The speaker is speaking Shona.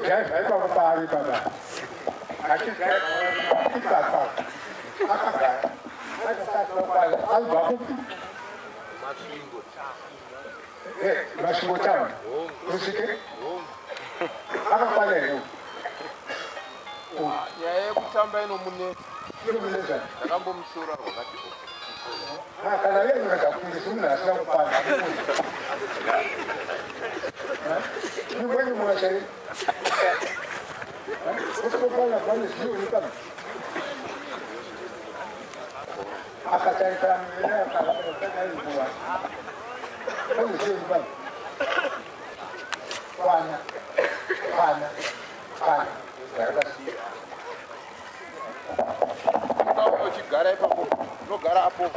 Anodhiraivha ipapo paari baba. Achidhiraivha ipapa. Akagara. Anobva kupi? Masvingo. Eh, Masvingo town. Rusike? Akakwana here? Nyaya yekutamba inomunetsa. Inomunetsa. Ndakambomusura rwakati Ah, kana iye anoratidza kunge semunhu asina kukwana. Mwenye mwachari. Usipokwana pane zivo nepano. Akatarisa mene akaaikuwa. Pane zivo nepano. Kwana. Kwana. Kwana. Zvakasiya. Uchigara ipapo, unogara apo.